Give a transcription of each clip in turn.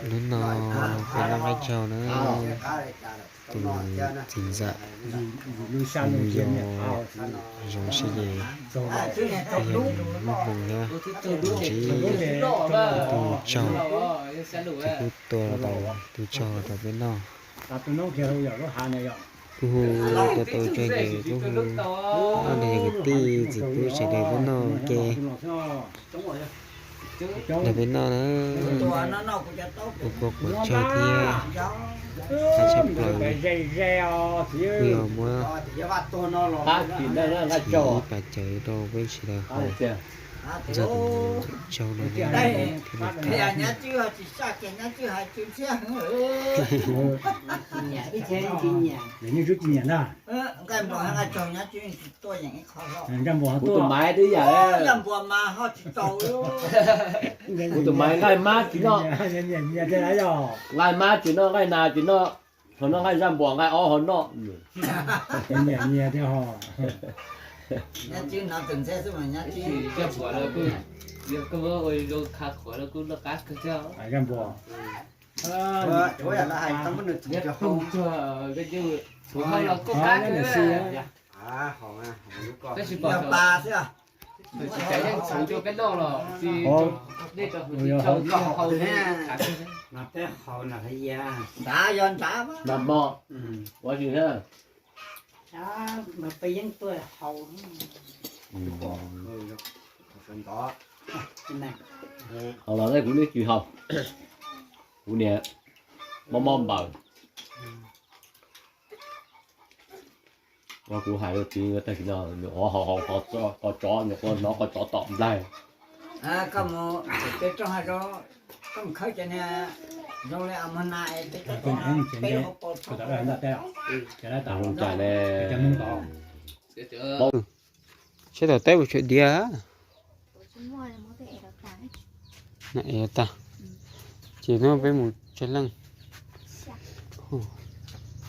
Hnub no peb noj qaib tsaug na, tus txiv ntxawm yog zoo sib ces yog muaj hmoo thiab ntsib tus tsaug, tus kuj tua los tau, tus tsaug tau peb noj. Kuj hu tua tau tsaug ces kuj hu ob niag kwv tij txiv tub sawv daws peb noj ke. Nrog peb noj na, ua kua quav tsaug thiab, qab tshaj plaws li. Kuj yog muab ib pas cawv rau peb sawv daws haus ntxog tus tsaug no thiab. Kuv tus maiv twb yam, kuv tus maiv nqaij mab tsis noj, nqaij mab tsis noj, nqaij nas tsis noj, ho noj nqaij zaj npuas nqaij ob ho noj. Tab sis pom tsis tau yeej txhuv rau peb noj los tsis, nej rau hauv tsis hau, peb hau na, xav yog nrad mas ua tsis na. Peb yeej tuaj hau. Hau los kuv twb tsis hau, kuv niam mob mob npaws. Kuv hais rau txiv tag kis no, nws ua hau hau qhov tsov, nws ua hnov qhov tsov tom nplaig. Koj mus pem rooj hav zoov, koj mus khawb cov niag zoo li a mos nas es peb cov, peb hauv paus txhua. Zoo cas ne? Tsheb tom teb puas tshuav diav? Na es tag, ces no peb mus tsawg leej.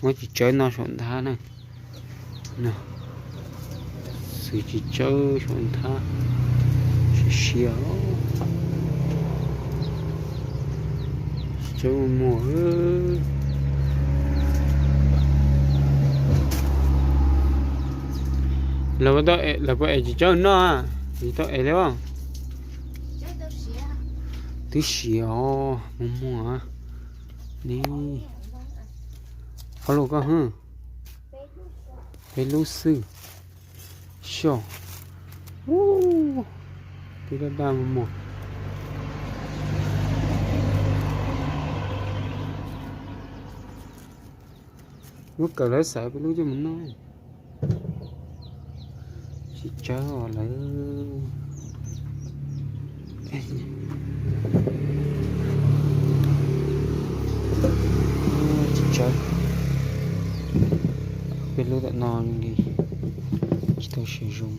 Muab txiv tsawb no saum nthab na. Xwb txiv tsawb saum nthab, siav siav. Txiv tsawb muag. Lawv puas es txiv tsawb noj? Tsis tau es li. Twb siav os, muag muag. Ni, qhov lus koj hwj, peb lub xwb. Xyov, twb daj daj muag muag. Muab kawm lawv xaiv peb lub coj mus noj. Tsis tsawb lawv. Tsis tsawb, peb lub tom no li tsis tau siav zoo.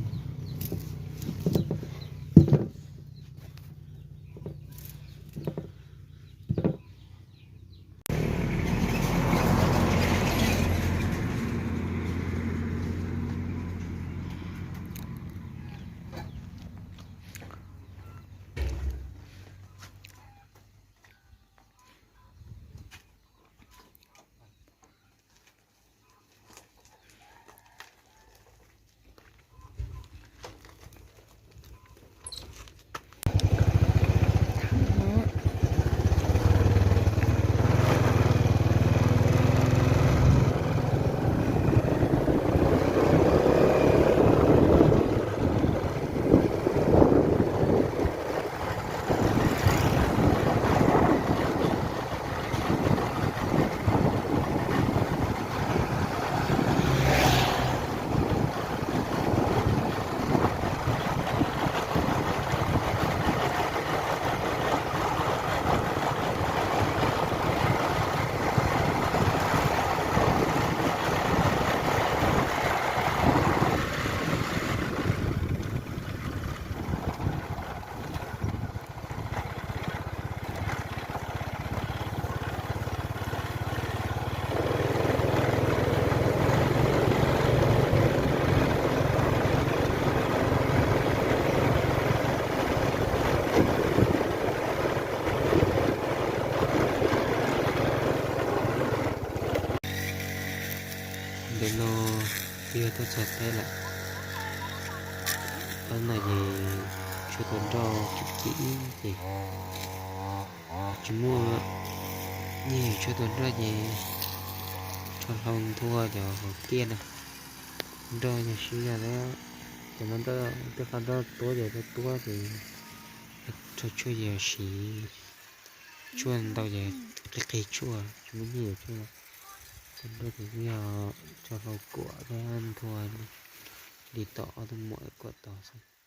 Yog tuaj txog teb lawm, ob no ces tshuaj tua nroj kim kim ces tsis muaj nyiaj yuav tshuaj tua nroj ces rho hlau nthua cov hauv tiaj na. Nroj yog siv yog thiab, cov no nroj tej qho nroj tuab ces tuab tuab ces rho tshuaj ces siv tshuaj ntau ces qig qig tshuaj tsis muaj nyiaj yuav tshuaj. Tua nroj ces yog rho hlau kuam thiab nthua li tom ob tug muam kuam tos xwb.